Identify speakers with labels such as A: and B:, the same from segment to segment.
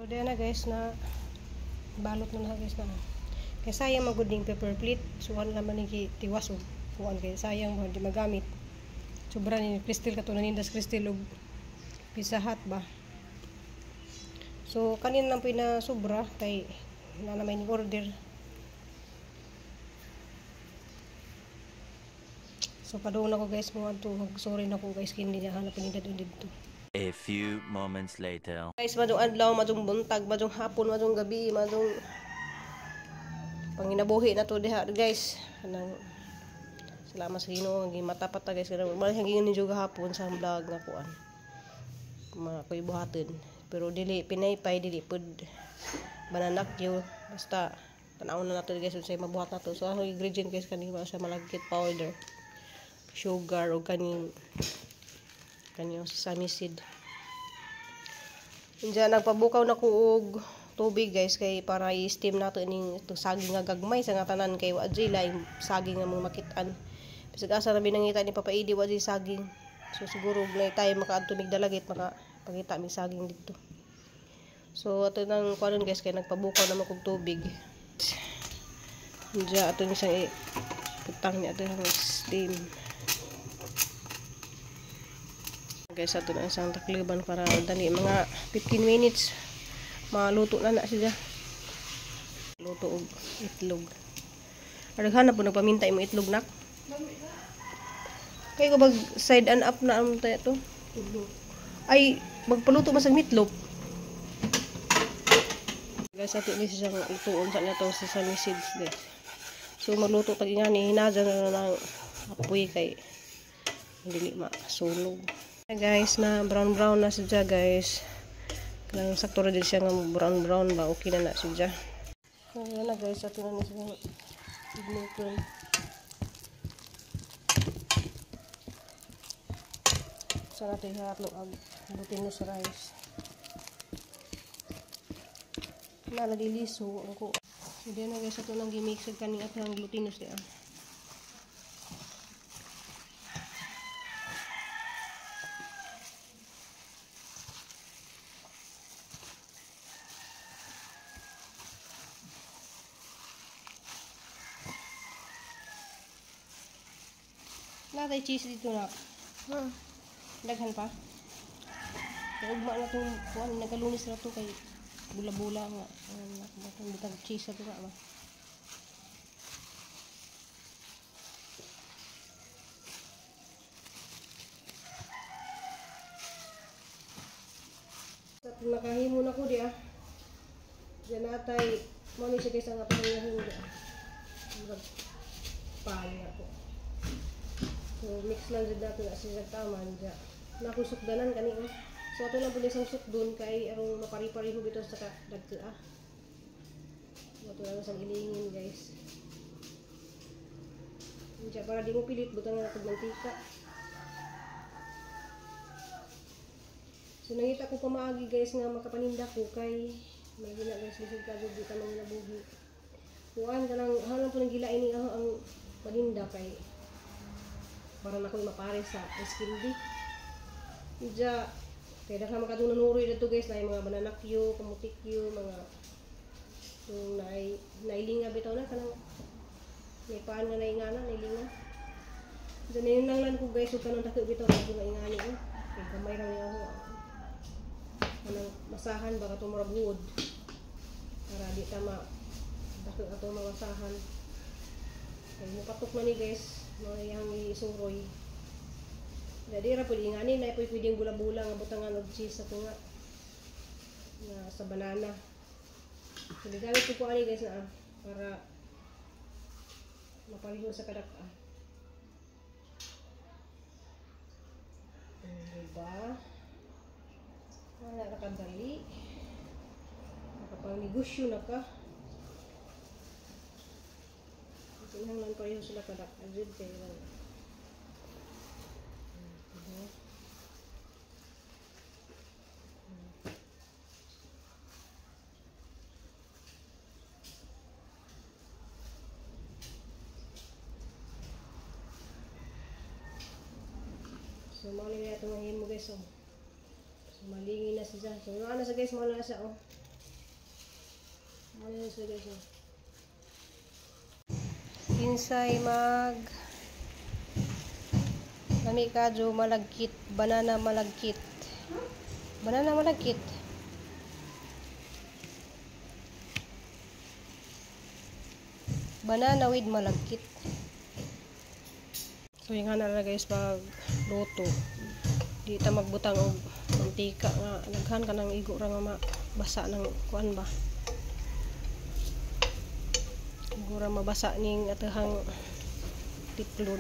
A: So diyan na guys na balot na na guys na. Kay sayang magud ning paper plate. So ano naman ni tiwas og kuan kay sayang mo di magamit. Sobra ni Crystal kato nanindas Crystal og Pizza Hut ba. So kanin lang po na sobra kay na naman ni order. So padung na ko guys mo adto, sorry na ko guys kini niya hanap ni dadon didto.
B: A few moments later.
A: Guys, madung adlaw, madung buntag, madung hapon, madung gabi, madung panginabuhi na to diha guys. Kanang salamat sa Ginoo ang matapat ta guys. Kanang mal hangin ninyo gahapon sa vlog nga kuan. Mga koy buhaton. Pero dili pinaypay, dili pud banana Q. Basta tan-aw na nato guys unsay mabuhat nato. So ang ingredient guys kani sa malagkit powder, sugar ug kaning kaniyang sesame seed. Diyan nagpabukaw na ko og tubig guys kay para i-steam nato ining itong saging nga gagmay sa nga tanan kay wa jay laing saging nga mga makit-an. Bisag asa na binangita ni Papa Edi wa jay saging. So siguro na tayo makaadto mig dalagit makapangita mig saging didto. So ato nang kuanon guys kay nagpabukaw na man kog tubig. Diyan ato ni siyang iputang niya ato ang steam. Guys, ato na isang takliban para dali mga 15 minutes maluto na na siya. Luto og itlog. Araghan na po nagpaminta imo itlog nak. Kay ko bag side and up na ang tayo to. Ay magpaluto man sa meatloaf. Guys, ato ni siyang lutuon sa niya to sesame seeds guys. So magluto tag ingani hinadyan na lang apoy kay dili masunog. Guys, na brown brown na siya guys. Kanang sakto ra din siya nga brown brown ba, okay na na siya. So yan na guys, ato na siya igluto. Sa natin hatlo ang glutinous rice. Na naliliso ang ko. So diyan na guys, ato nang gimix og kaning atong glutinous diya. Natay cheese dito na. Daghan pa. Kay ugma na tong kuan, nagalunis na to kay bula-bula nga. Natong butang cheese ato ba. Sa nakahimo na ko diya. Diyan natay mao ni siya guys ang atong nahimo diya. Murag pan nga ko. So mix lang jud nato na siya taman diya. Nakusukdanan kani oh. So ato lang pud isang sukdon kay aron mapari-pareho bitaw sa dagko ah. So ato lang sang ilingin guys. Diya para di mo pilit butang na og mantika. So nangita ko pamaagi guys nga makapaninda ko kay may gina guys lisod ka jud di ka manginabuhi. Kuan ka lang halang po nang gilain ni ang paninda kay para na ko'y mapare sa ice candy. Diya, kaya daghan man kadtong nanuroy dito guys, na mga banana Q, kamuti Q, mga itong nailinga bitaw na, kanang may paan nga naingana, nailinga. Diya, nailingan ko guys, ug kanang dako bitaw, medyo maingani, oh. Kaya gamay ra niya ako. Kanang masahan, baka tumurag wood. Para di ta ma, dako ato mamasahan. Kaya mupatok na ni guys, mga iyang isuroy. Dadi ra pwede ngani na pwede pwedeng bula-bula nga butangan og cheese sa tunga na sa banana. So gigamit ko po ani guys na para mapareho sa kadak-a. Diba? Wala na kadali. Makapangnegosyo na ka. Kinahanglan pareho sila kadak-a jud kay wala. Diba? So, mao na itong mahimo guys, oh. So, malingin na siya. So, ano na siya guys, mao na siya, oh. Ano siya guys oh. Kinsay mag lami kadyo malagkit, banana malagkit. Banana malagkit. Banana with malagkit. So yung nga na guys pag luto, di ta magbutang og mantika nga daghan ka nang igo ra nga mabasa ng kuan ba. Igo ra mabasa ning atahang tiplon.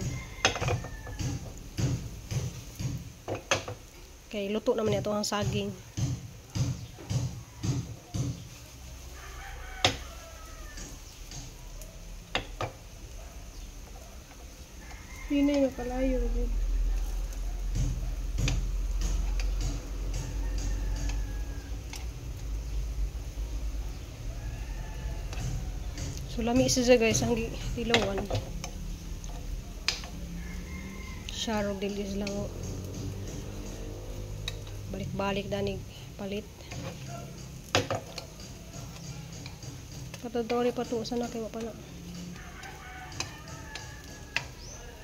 A: Kay luto naman ito ang saging.
C: Hinay nga kalayo.
A: So lami siya guys ang tilawan. Sharog dili lang oh. Balik-balik danig palit. Patadori pa to sa na kay wa pa na.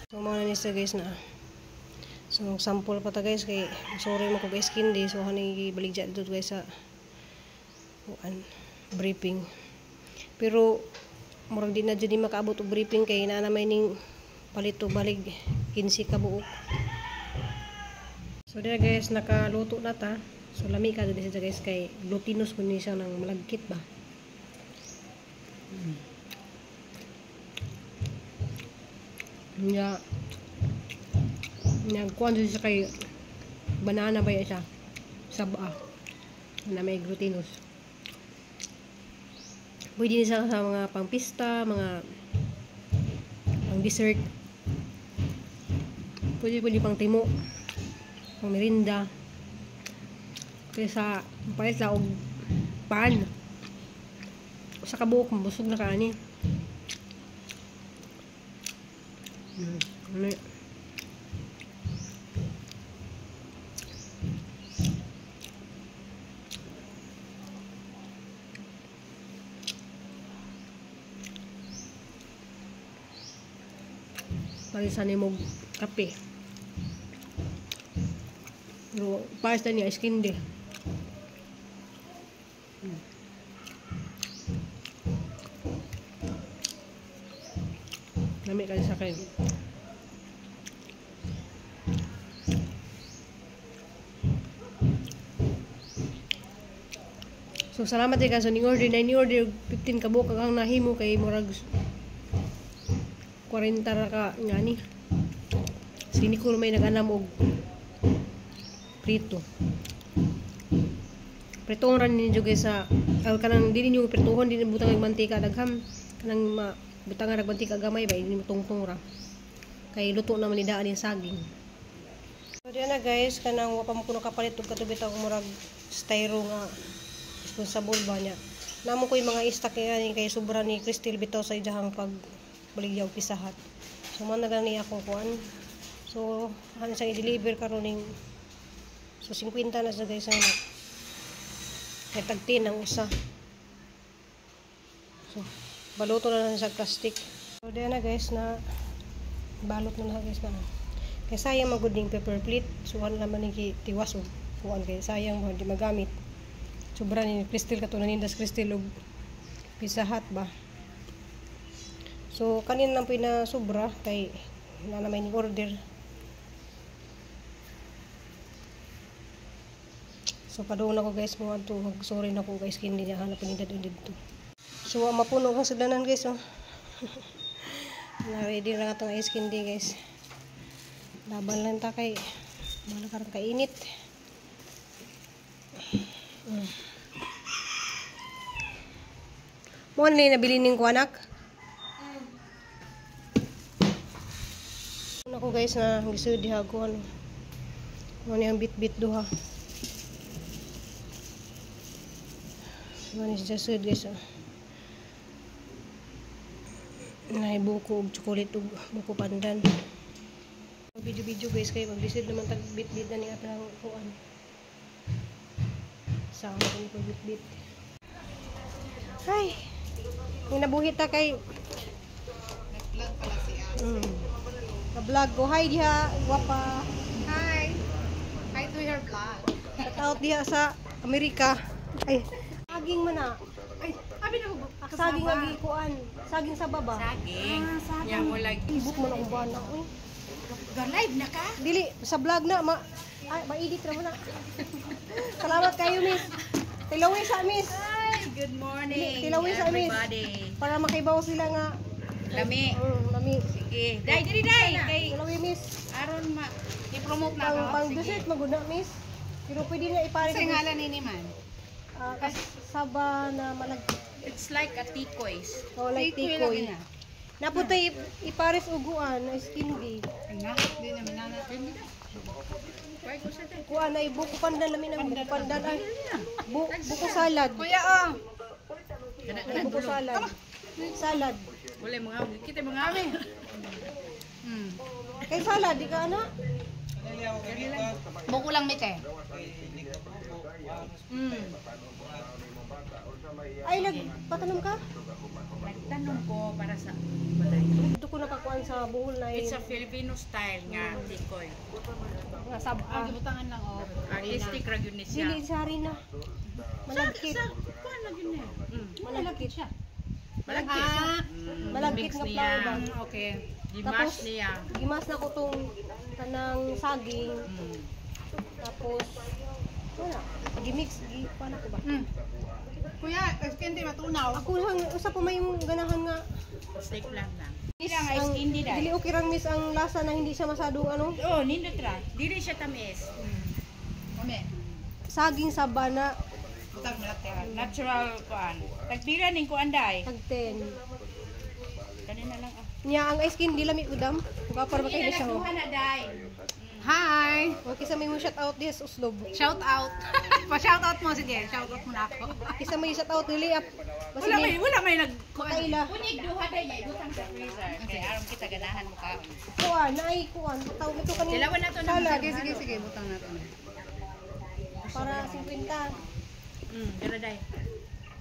A: So mao na ni siya guys na. So sample pa ta guys kay sorry mo ko guys kindi, so hani baligya dito guys sa kuan briefing. Pero murag di na jud ni makaabot og briefing kay naa na may ning palit og balig 15 ka buok. So dira guys nakaluto na ta. So lami ka diri siya guys kay glutinous kun ni siya nang malagkit ba. Nya nagkuan siya kay banana ba siya saba na may glutinous. Pwede siya sa mga pangpista, mga pang dessert. Pwede pang timo, pang merinda. Kaysa palit la og pan. Usa ka buok mabusog na ka ani. Ano? Palisan nimo kape. Pero pares na niya ice candy. Lami kayo sa kayo. So salamat kay kaso ning order na ni order 15 ka buok ang nahimo kay murag 40 ra ka ngani. Si Nicole may nag-anam og prito. Pritohon ra ninyo guys sa kanang dili ninyo pritohon, dili butang og mantika daghan, kanang butangan og mantika gamay ba ini tungtong ra. Kay luto naman ni daan yung saging. So diyan na guys, kanang wa pa mo kuno kapalit og katubit og murag styro nga responsable ba niya. Namo koy mga istak kay kay sobra ni Crystal bitaw sa iyang pag baligya og Pizza Hut. So man na gani ako kuan. So ano siyang i-deliver karon ning so 50 na siya guys ana. Kay tag 10 ang usa. So baluto na lang sa plastic. So diyan na guys na balot na na guys na. Kay sayang magud ning paper plate. So ano naman ning tiwas og kuan kay sayang mo di magamit. Sobra ni Crystal kato nanindas Crystal og Pizza Hut ba. So kanin lang pinasobra kay na naman ni order. So padung na ko guys mo adto, sorry na ko guys kindi niya hanap ni dadon didto. So mapuno kang sudlanan guys oh. Na ready na atong ice candy guys. Laban lang ta kay wala karon kainit. Mo ni nabili ning kuanak. Ako guys na gisud diha ko ano. Mo ni ang bitbit duha. Mo ni siya sud guys. Oh. Nay buko og chocolate ug buko pandan. Video-video guys kay maglisod naman tag bitbit na ni atang kuan. Sama ko ni bitbit. Ay. Nabuhi ta kay
C: Nag-vlog pala siya.
A: Na-vlog ko. Hi diha, gwapa.
C: Hi. Hi to your vlog.
A: Shout out diha sa Amerika. Ay, saging man na.
C: Ay, abi na ko.
A: Saging agi kuan. Saging sa baba.
D: Saging. Yang mo like
A: Ibuk man akong bana oy.
D: live na ka?
A: Dili sa vlog na ma ay, ma-edit ra mo na. Salamat kayo, miss. Tilawi sa miss.
D: Hi, good morning.
A: Tilawi sa miss.
D: Everybody.
A: Para makaibaw sila nga
D: Lami.
A: Lami.
D: Sige. Dai diri dai kay
A: Tilawi, miss.
D: aron ma i-promote na
A: Pang
D: ako.
A: pang dessert maguna, miss. Pero pwede na ipares.
C: Sa ngalan ni man.
A: Kasaba na malagkit.
D: It's like a tikoys.
A: Oh, like tikoy. Naputay ipares uguan na skin di.
C: Ana, di naman nana.
A: Kuan ay buko pandan lami ng buko pandan ay. Buko salad.
C: Kuya oh.
A: Ay, buko salad. Salad.
D: Wala mga kita mga amin.
A: Kay salad di ka ana?
C: Buko lang mite.
A: Ay nagpatanom ka?
D: Nagtanong ko para sa balay.
A: Dito ko nakakuan sa buhol na
D: It's a Filipino style nga tikoy.
A: Nga sab
C: Gibutangan lang oh.
D: Artistic ra gyud ni siya.
A: Dili sa na. Malagkit.
D: Sa kuan ra gyud niya.
A: Malagkit siya.
D: Malagkit.
C: Ah,
A: Malagkit
D: Mix
A: nga
D: niya.
A: flour ba?
C: Okay.
D: Gimash
A: Tapos,
D: niya.
A: Gimas na ko tong kanang saging. Tapos wala. Gimix, gi paano ko ba?
C: Kuya, hindi matunaw.
A: Ako lang usa pa may ganahan nga
D: Steak lang lang.
A: miss
D: Lang, ice
A: ang,
D: candy dai.
A: dili okay rang miss ang lasa na hindi siya masyadong ano,
D: Oh, nindot ra. Dili siya tamis.
C: Ome.
A: Saging saba na
C: Butang malagkit.
D: Natural kuan. Tagpira ning kuan dai.
A: Tag 10.
D: Kanina lang ah.
A: Nya ang ice candy lami udam. Gapar ba kay siya ho.
D: Duha na dai.
C: Hi.
A: Okay sa may mo shout out this uslob.
C: Shout out. Pa-shout out mo sige. Shout out mo na ako.
A: Kisa may shout out dili ap.
D: Wala may nag
A: Makaila.
D: Kunig duha dai niya ibutang sa freezer kay aron kita ganahan mo kaon.
A: Kuan naay kuan. Tawag ito kanin.
D: Dalawa na to na.
A: Salad.
C: Sige, sige, sige. Butang natin.
A: Para 50.
D: Dara dai.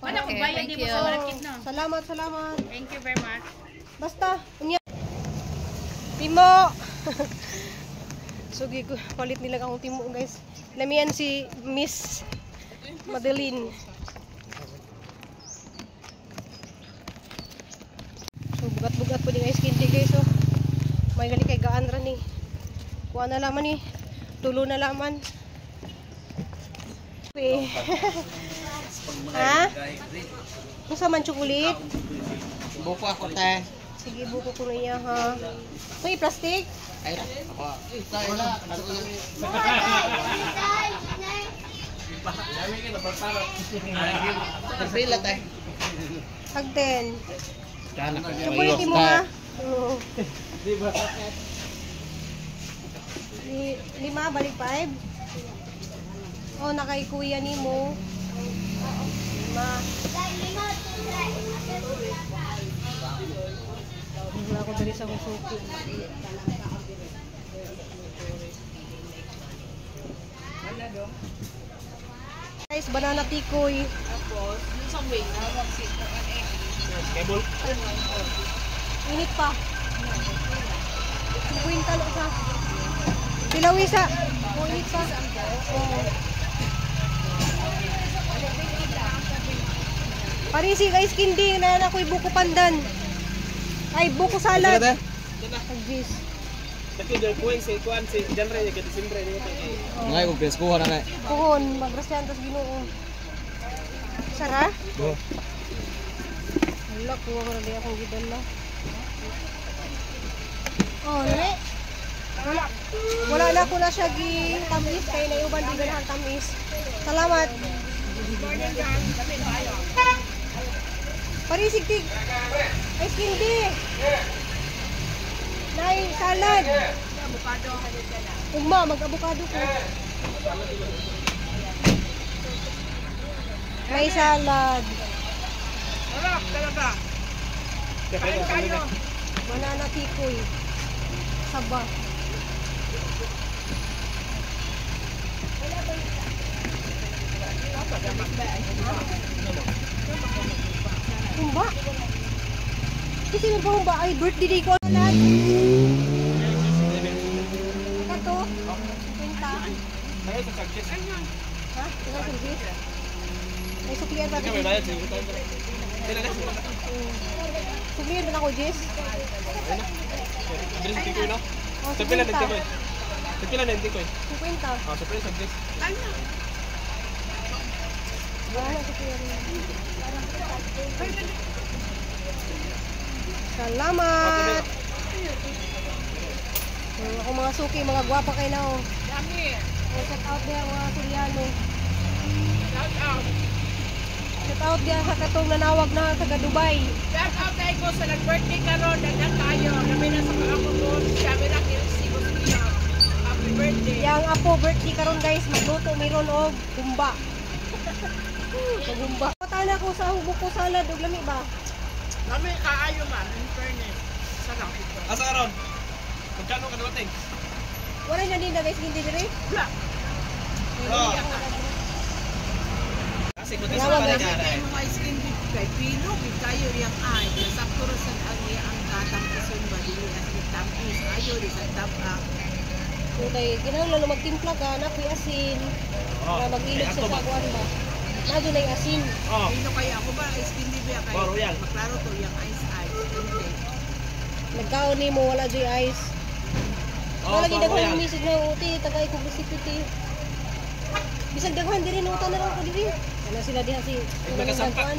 D: Wala ko
C: Okay,
D: bayad
C: thank
D: di mo
C: you.
D: sa malakit no.
A: Salamat, salamat.
D: Thank you very much.
A: Basta, unya. Timo. Sugi ko palit nila akong timo, guys. Lamian si Miss Madeline. So bugat-bugat po din guys candy, guys, oh. May gali kay gaan ra ni. Kuha na laman ni. Tulo na laman. Okay. Ha? Unsa man chocolate?
E: Buko ako te.
A: Sige, buko ko na iya ha. May plastic?
E: Ay, ako. Tayo na. Nagpila te.
A: Tag 10.
E: Kana.
A: Chocolate mo ha. Oo. Lima, balik 5. Oh, nakay kuya ni mo. Lima. Wala ko dali sa Musuki. Guys, banana tikoy. Init pa. 50 na sa. Tilawisa. Oh, init pa. Oo. Parisi guys, kindi na na ko'y buko pandan. Ay, buko salad. Tag-juice.
E: Ngay kung presko na na.
A: Puhon, magrasyan tas Ginoo. Sara?
E: Do.
A: Wala, kuha ko na di akong gidala. Oh, nani? Wala. Wala na ko na siya gi tamis kay naiuban di ganahan tamis. Salamat. Parisig tig. Ay candy. Nay salad. Ugma, mag-abukado ko. May salad. Banana tikoy. Saba. Kasi nagpahumba ay birthday day ko alad. Kato? 50. Ha? Ikaw sa Jis? Ay, suklian pa. Suklian ba ako, Jis? Oh, 50. 50. Wala, suklian. Salamat! Ako mga suki, mga gwapa kayo na oh.
C: Dami.
A: Oh, shout out niya mga Suryano.
C: Shout out.
A: Shout out niya sa katong nanawag na taga Dubai.
C: Shout out tayo ko sa nag-birthday karon, daghan tayo. Labi na sa kaako ko, sabi na Kelsey Gustino. Happy birthday.
A: Yang apo birthday karon guys, magluto meron og humba. Maghumba. Pata na ko sa hubok ko salad og lami ba?
C: Lami kaayo man, in fairness. Sarap.
E: Asa karon? Magkano ka dumating?
A: Wala na din na guys hindi dire.
C: Wala.
E: Oh. Kasi kung
A: Wala,
E: sa
A: wala.
C: Kay mga ice cream big kay pilo gid kayo iyang ay nasakto ra sad ang iya ang katampison ba dili as tampis ayo di sa tap-up.
A: So kay kinahanglan na magtimpla ka na kuy asin. Para mag-ilog sa saguan ba. Nadyo na asin.
E: Oh.
C: Pilo kay ako ba ice cream di ba kay
E: Oh, royal.
C: maklaro to iyang ice ice. Hindi.
A: Nagkaon nimo wala joy ice.
E: Oh,
A: Wala gid
E: royal.
A: daghan message na uti tagay ko recipe ti. Bisag daghan diri nuta na lang ko diri. Ana sila diha si
E: Nagasampa.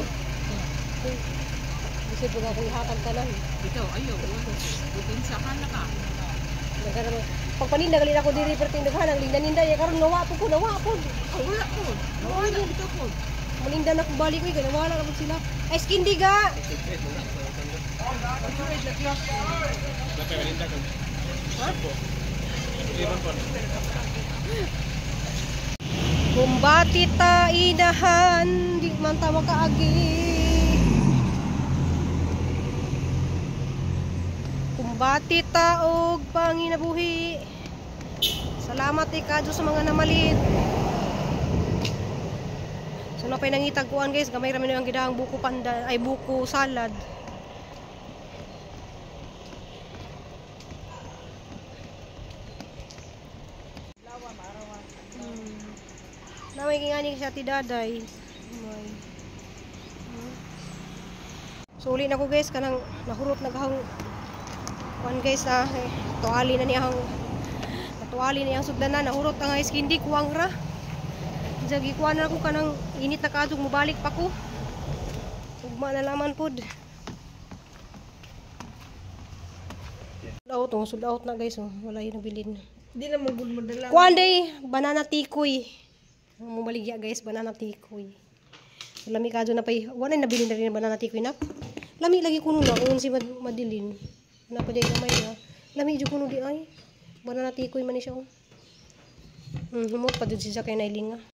A: Bisag pag ako ihatag tanan.
C: Ikaw ayo. Butin sa kana ka.
A: Nagkaroon. Pagpaninda gali ako diri perting daghan ang linda-ninda ya karon nawa po ko nawa po.
C: Oh, wala ko. Wala bitaw ko.
A: Malinda na ko balik ko nawala na po sila. Ay skindy ga. Kumbati ta inahan, di man ta makaagi. Kumbati ta og panginabuhi. Salamat kadyo sa mga namalit. So napay nangitag kuan guys, gamay ra man ang gidahang buko panda ay buko salad. Namay gingani siya ti daday. May. So uli na ko guys kanang nahurot na gahang kuan guys ah eh, tuali na niya ang natuali niya ang sugdanan nahurot ang ice candy kuwang ra. Jagi kuan na ko kanang init na kaadtong mobalik pa ko. Ugma na laman pod. Sold out oh, sold out na guys oh. Wala yung nabilin.
C: Di na mo gud modala.
A: Kuan day, banana tikoy. Ang mumaligya guys, banana tikoy. So, lami kadyo na pay. Wala na nabilin na rin ang banana tikoy na. Lami lagi kuno na kung si Madilin. Na pa day gamay na. Lami jud kuno di ay. Banana tikoy man ni siya oh. Humot pa jud siya kay nailinga.